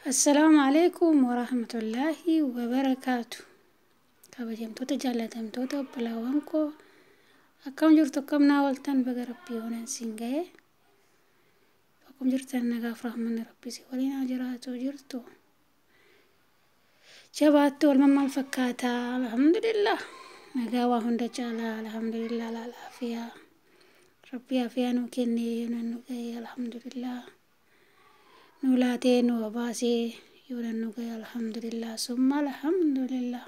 Assalaamu alaikum warahmatullaahi wabarakaatu. Kabajamtoota jaallatamtoota obbolaawwan koo, akkam jirtu? Akkam naa ooltan? Baga Rabbii oolan siin ga'e. Akkam jirtan? Nagaaf rahmanni Rabbii si waliin haa jiraatu. Jirtu jabaattu? Walma maal fakkaata? Alhamdulillah, nagaa waa hunda caalaa, alhamdulillah. Laalaafiyaa Rabbii afiyaa nuu kennee yoo nu ga'e, alhamdulillah. Nu laatee nu baasee yoo nu ga'e, alhamdulillah, summa alhamdulillah.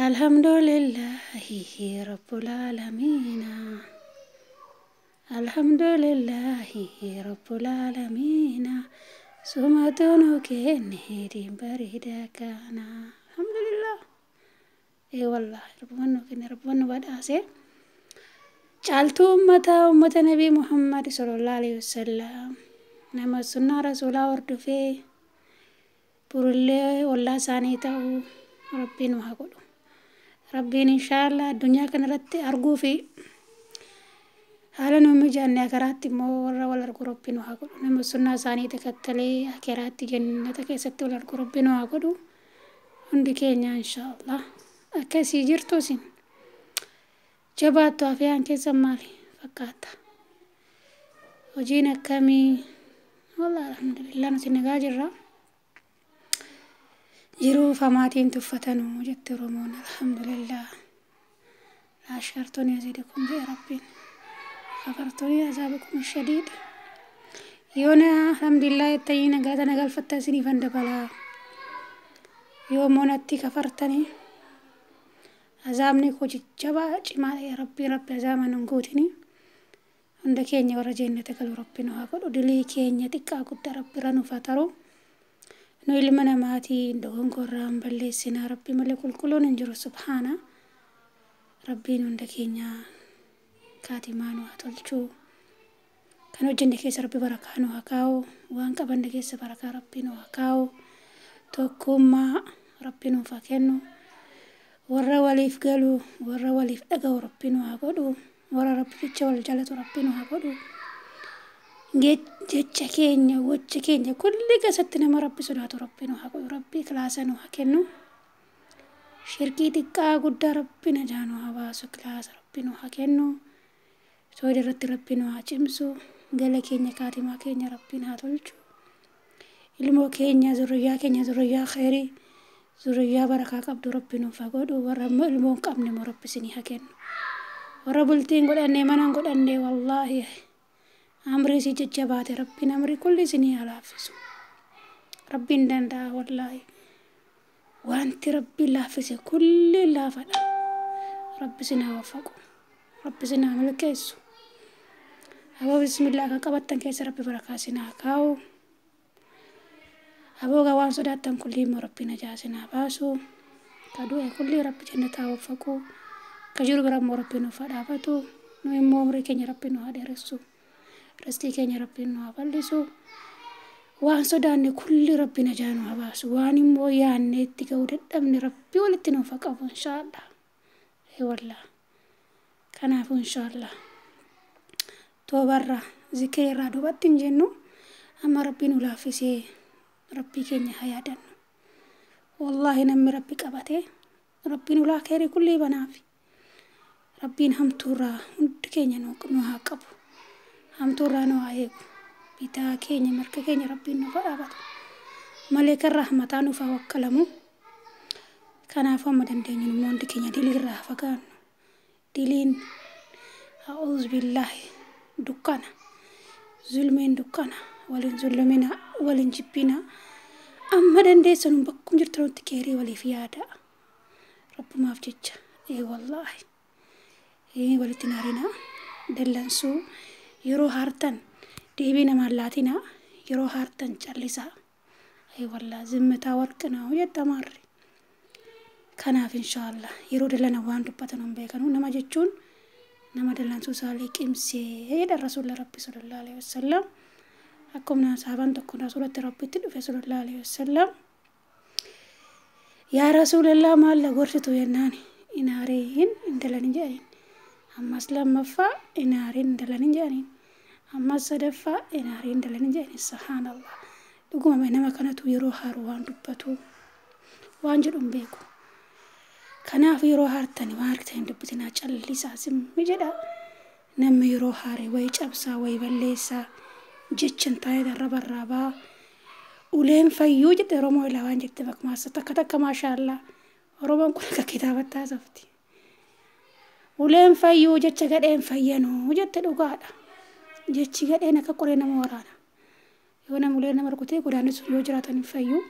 Alhamdulillahi rabbil aalamiina. Alhamdulillahi rabbil aalamiina. Sumatu nu kenne diin bareedaa kana. Alhamdulillah. Ee wallahi, rabbuman nu kenne, rabbuman nu badhaase. Caaltuu ummata, ummata Nabii Muhammad sallallahu alaihi wasallam, nama sunnaa rasuulaa hordofee borullee ollaa isaanii ta'uu Rabbiin nu haa godhu. Rabbiin inshaallah addunyaa kanarratti arguu fi haala nu mijaanne, akaraatti immoo warra wal argu Rabbi nu haa godhu. Nama sunnaa isaanii takattalee akaraatti jannata keessatti wal argu Rabbi nu haa godhu. Hundi keenya inshaallah. Akkasii jirtu isin? Jabaattu? Afiyaan keessan maali fakkaata? Hojiin akkamii? Wallah, alhamdulillah, nuti nagaa jirra. Jiruu famaatiin tuffatanuu jette Oromoon, alhamdulillah. Laashartoon yaziidukum jee Rabbiin. Kafartoon azaabukum shadiid. Yoona alhamdulillah jettanii nagaa tana galfattan isiniifan dabalaa. Yoo immoo natti kafartanii, azaabni koo jajjabaa cimaa. Rabbiin Rabbi azaaba nun guutini. Hunda keenya warra jannata galu Rabbi nu haa godhu. Dilii keenya xiqqaa guddaa Rabbi irra nuuf haa taru. Nu ilma namaatii, dogongorraa hin balleessinaa. Rabbi malee qulqulluun hin jiru, subhaana. Rabbiin hunda keenya kaatimaa nu haa tolchuu. Kan hojjenne keessa Rabbi barakaa nu haa kaa'u. Waan qabanne keessa barakaa Rabbi nu haa kaa'u. Tokkummaa Rabbi nuuf haa kennu. Warra waliif galu, warra waliif dhaga'u Rabbi nu haa godhu. Warra Rabbi jecha wal jaalatu Rabbi nu haa godhu. Jecha keenya, gocha keenya kulli keessatti nama Rabbi sodaatu Rabbi nu haa godhu. Rabbi ikhlaasa nu haa kennu. Shirkii xiqqaa guddaa Rabbi najaa nu haa baasu. Ikhlaasa Rabbi nu haa kennu. Toohida irratti Rabbi nu haa cimsu. Gala keenya, kaatimaa keenya Rabbiin haa tolchu. Ilmoo keenya, zurriyyaa keenya, zurriyyaa khayrii, zurriyyaa barakaa qabdu Rabbi nuuf haa godhu. Warra immoo ilmoo hin qabne immoo Rabbi isinii haa kennu. Warra bultii hin godhanne, mana hin godhanne, wallaahi amrii isii jajjabaate, Rabbiin amrii kulli isinii haa laaffisu. Rabbiin danda'a, wallaahi. Wanti Rabbiin laaffise kulli laafadha. Rabbi isin haa waffaqu. Rabbi isin haa milkeessu. Aboo bismillaa, kan qabattan keessa Rabbi barakaa isin haa kaa'u. Aboogaa waan sodaattan kullii immoo Rabbi najaa isin haa baasu. Ka du'e kullii Rabbi jannataa waffaqu. Ka jiru bira immoo Rabbi nuuf haa dhaabatu. Nu immoo umurii keenya Rabbi nu haa dheeressu. Rizqii keenya Rabbi nu haa bal'isu. Waan sodaanne kulli Rabbi najaa nu haa baasu. Waan immoo yaanne itti ga'uu dadhabne Rabbi walitti nuuf haa qabu inshaallah. Ee wallah. Kanaafuu inshaallah. Toobarraa, zikirirraa duubatti hin jennu. Amma Rabbi nu laaffisee Rabbii keenya haa yaadannu. Wallaahi, namni Rabbi qabate Rabbiin ulaa keerii kullii banaafi. Rabbiin hamtuurraa hundi keenya nu haa qabu. Hamtuurraa nu haa eegu. Bitaa keenya, mirga keenya Rabbiin nuuf haa dhaabatu. Maleekan rahmataa nuuf haa wakkalamu. Kanaafuu amma dandeenyu immoo hundi keenya diliirraa haa fagaannu. Diliin, a'uuzu billaahi, dukkana. Zulmiin dukkana. Waliin zullumina, waliin jibbina. Amma dandeessan bakkuma jirtanutti keerii waliif yaada. Rabbumaaf jecha. Ee wallaahi. Ee, walitti hin aarinaa. Dallansuu yeroo haartan deebii namaan laatinaa. Yeroo haartan callisaa. Ee wallaahi, ዝምታ ወርቅ ነው jette Amaarri. Kanaaf inshaallah yeroo dallana waan dubbatan hin beekanu. Nama jechuun nama dallansuu isaa liqimsee jedha Rasuulli Rabbi sallallahu alaihi wasallam. Akkuma sahaabaan tokko Rasuulatti Rabbitti dhufe sallallahu alaihi wasallam. Yaa Rasuulallah, maal la gorsitu jennaan, hin aariin, hin dallanin jedhaniin. Ammas lammaffaa, hin aariin, hin dallanin jedhaniin. Ammas sadaffaa, hin aariin, hin dallanin jedhaniin. Subhaanallah. Dhuguma nama kanatu yeroo haaru waan dubbatu waan jedhu hin beeku. Kanaaf yeroo haartani waan harkitan hin dubbitinaa, callisaa simmi jedha. Namni yeroo haare wayi cabsaa wayi balleessaa jechan taa'ee darraba irraa ba'a. Uleen fayyuu jette Oromoo ilaa waan jette bakmaasa takka takka maashaallaa. Oromoon kun akka kitaabatti haasofti. Uleen fayyuu jecha gadheen fayyanuu jette dhugaadha. Jechi gadheen akka qoree nama waraana. Yoo nama uleen nama rukutee godaanni sun yoo jiraatan hin fayyuu.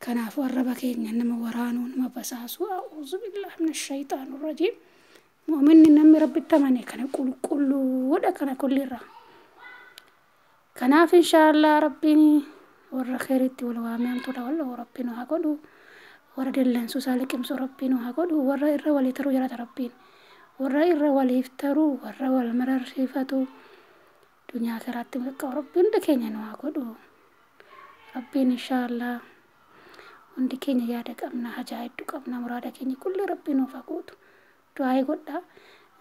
Kanaafuu arraba keenya nama waraanuu nama basaasuu a'uuzu billaahi mina shayxaani rajiim. Mu'minni namni rabbitti amane kana qulqulluudha kana kullirraa. Kanaaf inshaallah rabbiin warra kheeritti wal waamee hamtuudha wal dhowwu rabbiin haa godhu. Warra dallansuu isaa liqimsu rabbiin haa godhu. Warra irra walii taruu jaalata rabbiin. Warra irra waliif taruu warra wal mararsiifatu dunyaa kiraatti milkaa'u rabbiin hunda keenya nu haa godhu. Rabbiin inshaallah hundi keenya yaada qabna, hajaa hedduu qabna, muraada keenya kulli rabbiin nuuf haa guutu. Du'aa'ii godhaa,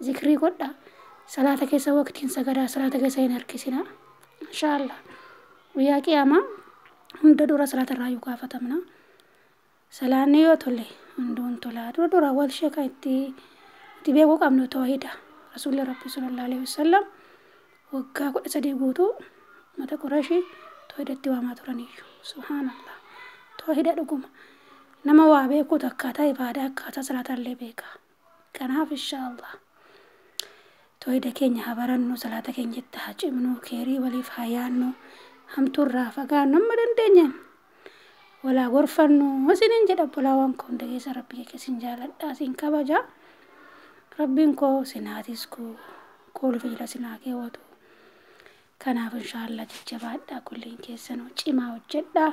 zikrii godhaa, salaata keessa waqtiin sagadaa, salaata keessa hin harkisinaa. Inshaallah guyyaa qiyaamaa hunda dura salaata irraa yoo gaafatamna. Salaanni yoo tole hunduun tolaa. Dura dura wal ishee kan itti beekuu qabnu tawhiida. Rasuulli Rabbi sallallahu alaihi wasallam waggaa 13 guutuu mata Qurayshii tawhiidatti waamaa turaniyyuu. Subhaanallah. Tawhiida dhuguma. Nama waa beekuutu akkaataa ibaadaa akkaataa salaataa illee beeka. Kanaaf inshaallah tawhiida keenya haa barannu, salaata keenya itti haa cimnu, keerii waliif haa yaannu, hamtuurraa fagaannu amma dandeenyeen walaa gorfannu isiniin jedha. Obbolaawwan koo hunda keessa rabbi kee isin jaaladha, isin kabaja. Rabbiin koo isin haa tisku, kooluuf jala isin haa keewwatu. Kanaaf inshaallah jajjabaadhaa, kulliin keessanuu cimaa hojjedhaa.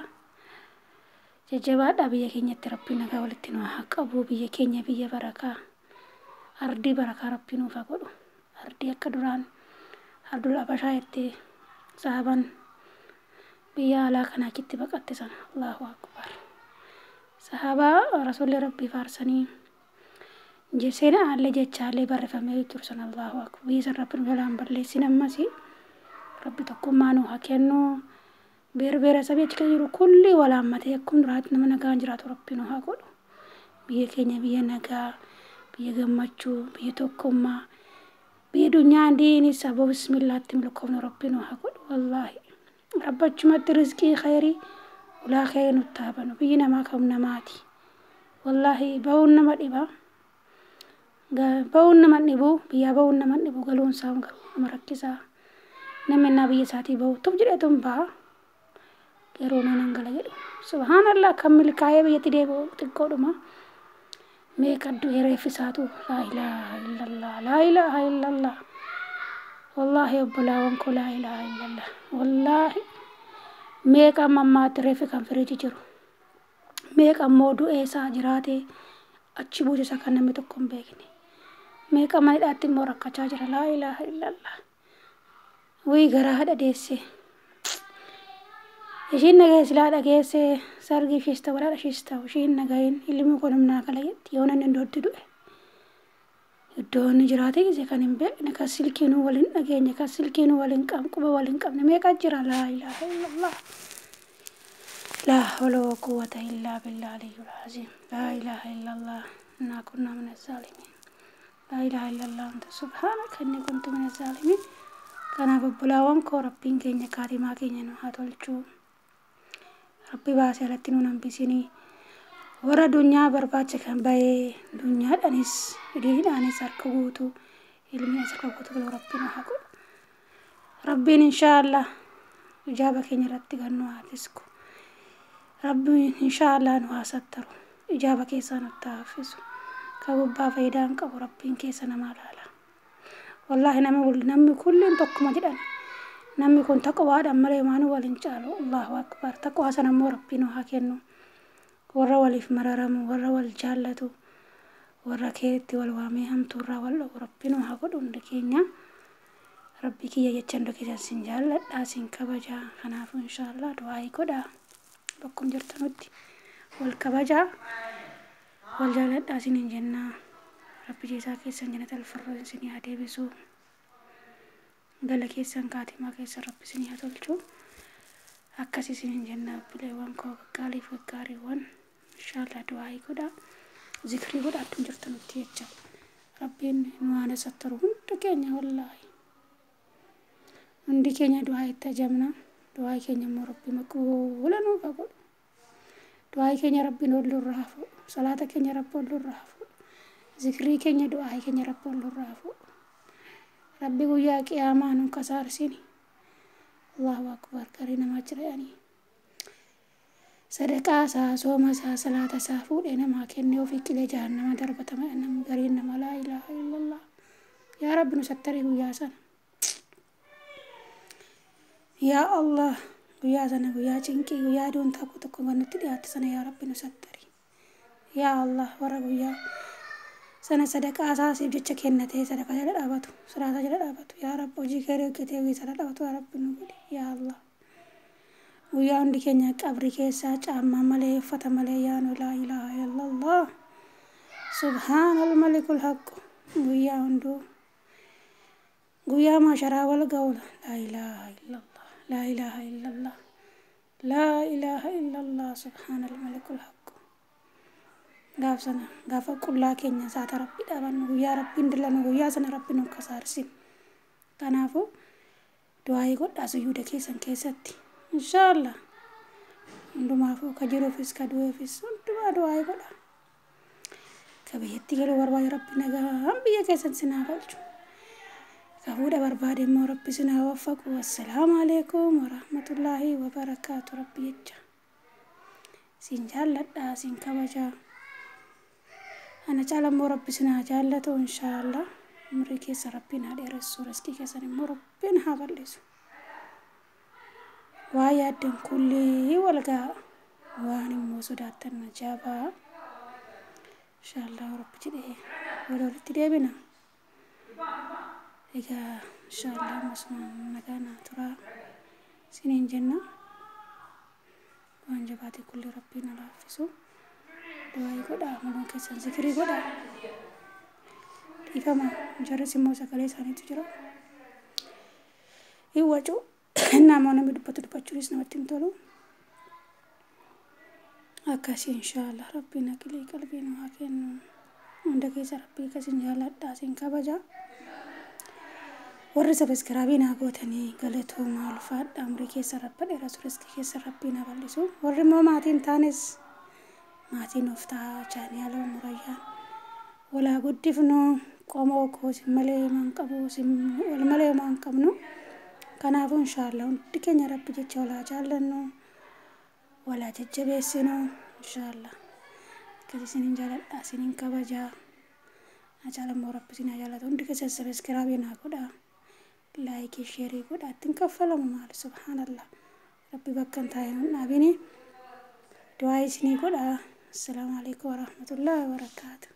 Jajjabaadhaa, biyya keenyatti rabbiin nagaa walitti nu haa qabu. Biyya keenya biyya barakaa, ardii barakaa rabbi nuuf haa godhu. Ardii akka duraan ardul abashaa jettee saaban biyya alaa kana achitti baqatte sana. Allahu akbar. Sahaabaa rasuulli rabbii faarsanii seenaa allee jechaallee barreeffamee jiru sana. Allahu akbar. Biyya san rabbi nu jalaan balleessin ammasii. Rabbi tokkummaa nu haa kennu. Beera sabii achi keessa jiru kulli wal haammatee akkuma duraatti nama nagaan jiraatu rabbi nu haa godhu. Biyya keenya biyya nagaa, biyya gammachuu, biyya tokkummaa, biyya dunyaan diinis aboo bismillaatti milkoofnu rabbi nu haa godhu. Wallaahi. Rabbachumatti rizqii khayrii ulaa khayrii nutti haa banu. Biyyi namaa kam namaati. Wallaahi ba'uun nama dhiba. Ba'uun nama dhibu, biyyaa ba'uun nama dhibu, galuun isaa garuu nama rakkisaa. Namni innaa biyya isaatii ba'u tuf jedheetu hin ba'a. Garuu nan gala jedhu. Subhaanallah kan milkaa'ee biyyatti deebi'u xiqqoodhuma. Meeqa du'ee reeffisaatu laa ilaaha illallah laa ilaaha illallah. Wallaahi obbolaawwan koo laa ilaaha illallah. Wallaahi meeqa amma ammaatti reeffi kan firiiji jiru. Meeqa immoo du'ee isaa jiraatee achi buute isaa kan namni tokko hin beekne. Meeqa mana hidhaatti immoo rakkachaa jira laa ilaaha illallah. Wii garaa haadha deesse. Ishiin nagahee silaa dhageesse sargii ishees ta'u badhaadha ishees ta'u ishiin nagahin ilmi koo namnaa kala jetti yoo namni iddootti du'e. Iddoo inni jiraate gisee kan hin beekne kan silkiinuu wal hin dhageenye kan silkiinuu wal hin qabne quba wal hin qabne meeqa jira laa ilaaha illallah. Laa hawla wa quwwata illaa billah aliyyul aziim. Laa ilaaha illallah. Innaa kunnaa mina zaalimiin. Laa ilaaha illallah anta subhaanaka inni kuntu mina zaalimiin. Kanaaf obbolaawwan koo rabbiin keenya kaatimaa keenya nu haa tolchu. Rabbi baasee alatti nu hambisinii. Warra addunyaa barbaacha kan bahee dunyaadhaanis diinidhaanis harka guutuu ilmiinis harka guutuu galu rabbiin haa godhu. Rabbiin inshaallah ijaaba keenya irratti kan nu haa tisku. Rabbiin inshaallah nu haa sattaru. Ijaaba keessaa nutti haa haffisu. Kan gubbaa faayidaa hin qabu rabbiin keessa namaa laala. Wallaahi namni kulliin tokkuma jedhan. Namni kun taqwaadhaan malee waan wal hin caalu. Allahu akbar. Taqwaa sana immoo rabbiin nu haa kennu. Warra waliif mararamu, warra wal jaallatu, warra keetti wal waamee hamtuurraa wal dhowwu rabbiin nu haa godhu hundi keenya. Rabbi kiyya jecha hunda keessan sin jaalladha, sin kabaja. Kanaafuu inshaallah du'aa'ii godhaa. Bakkuma jirtanutti wal kabajaa, wal jaalladhaa sinin jenna. Rabbi jeesaa keessan jannata alfirdoos isinii haa deebisu. Gala keessan kaatimaa keessan rabbi isinii haa tolchu. Akkasii isiniin jenna obboleewwan koo gaggaariif gaggaariiwwan. Inshaallah du'aayii godhaa, zikrii godhaa addum jirtanutti jecha. Rabbiin nu haana sattaru hunda keenya, wallaahi. Hundi keenya du'aa itti ajamna. Du'aa keenya immoo Rabbi maqbuula nuuf haa godhu. Du'aa keenya Rabbiin ol nurraa haa fuudhu. Salaata keenya Rabbi ol nurraa haa fuudhu. Zikrii keenya, du'aa keenya Rabbi ol nurraa haa fuudhu. Rabbi guyyaa qiyaamaa nu kasaarsini. Allahu akbar, garii namaa jira jedhanii. Sadaqaa isaa, sooma isaa, salaata isaa fuudhee namaa kennee ofii qilee jahannama darbatama namni gariin nama. Laa ilaaha illallah. Yaa Rabbi, nu sattarii guyyaa sana. Yaa Allah, guyyaa sana, guyyaa cinqii, guyyaa aduun takku tokko kan nutti dhiyaatte sana, yaa Rabbi, nu sattari. Yaa Allah, warra guyyaa sana sadaqaa isaa siif jecha kennatee sadaqaa jala dhaabatu, salaataa jala dhaabatu, yaa Rabbi, hojii gaarii hojjetee hojii jala dhaabatu, yaa Rabbi, nu godhi. Yaa Allah. Guyyaa hundi keenya qabrii keessaa caammaa malee, uffata malee yaanu, laa ilaaha illallah. Subhaanal malikul haqqu. Guyyaa hunduu guyyaa maasharaa wal ga'u. Laa ilaaha illallah. Laa ilaaha illallah. Laa ilaaha illallah. Subhaanal malikul haqqu. Gaaf sana, gaafa qullaa keenya saata Rabbi dhaabannu, guyyaa Rabbiin dilanu, guyyaa sana Rabbi nu kasaarsin. Kanaafuu du'aayii godhaa sujuuda keessan keessatti. Inshaallah. Hundumaafuu, ka jiruufis ka du'eefis hundumaa du'aayii godhaa. Ka biyyatti galuu barbaade Rabbi nagaan biyya keessan sinaa galchu. Ka fuudha barbaade immoo Rabbi sinaa waffaqu. Wassalaamu alaikum warahmatullaahi wabarakaatu. Rabbi jecha. Siin jaalladha, siin kabajaa. Ana caala immoo Rabbi sinaa jaallatu inshaallah. Umrii keessa Rabbiin haa dheeressu. Riskii keessan immoo Rabbiin haa bal'isu. Waa yaaddan kullii wal ga'a. Waan immoo sodaattan ajaa'ibaa. Inshaallah Rabbi jedhee wal walitti deebina. Egaa inshaallah ammasuma nagaa naa turaa isiniin jenna. Waan jabaate kulli Rabbiin haa laaffisu. Du'aayii godhaa, hunduma keessan zikirii godhaa. Dhiifama, jarris immoo sagalee isaaniitu jira. Hin wacu, namoonni namni dubbatu dubbachuunis namatti hin tolu. Akkasii inshaallah Rabbiin aqilii qalbii nu haa kennu. Hunda keessa Rabbii akkasin jaalladha, isin kabaja. Warri subscribe naa gootanii galatoomaa, ulfaadha. Umrii keessa Rabba dheerasu, riskii keessa Rabbiin haa bal'isu. Warri immoo maatiin taanes maatiin nuuf ta'a, chaaniyaaloo murayyaan. Walaa guddifnu, qomoo koo, isin malee homaa qabu, isin wal malee homaa hin qabnu. Kanaafuu inshaallah hundi keenya Rabbi jecha walaa jaallannu, walaa jajjabeessinu inshaallah. Akkasii isinin jaaladha, isinin kabajaa. Acaala immoo Rabbi isin haa jaallatu. Hundi keessan subscribe naa godhaa. Like, share godhaa. Ittiin kaffalamu maali, subhaanallah. Rabbi bakka hin taa'e nun dhaabini. Du'aa isinii godhaa. Assalaamu alaikum warahmatullahi wabarakaatuh.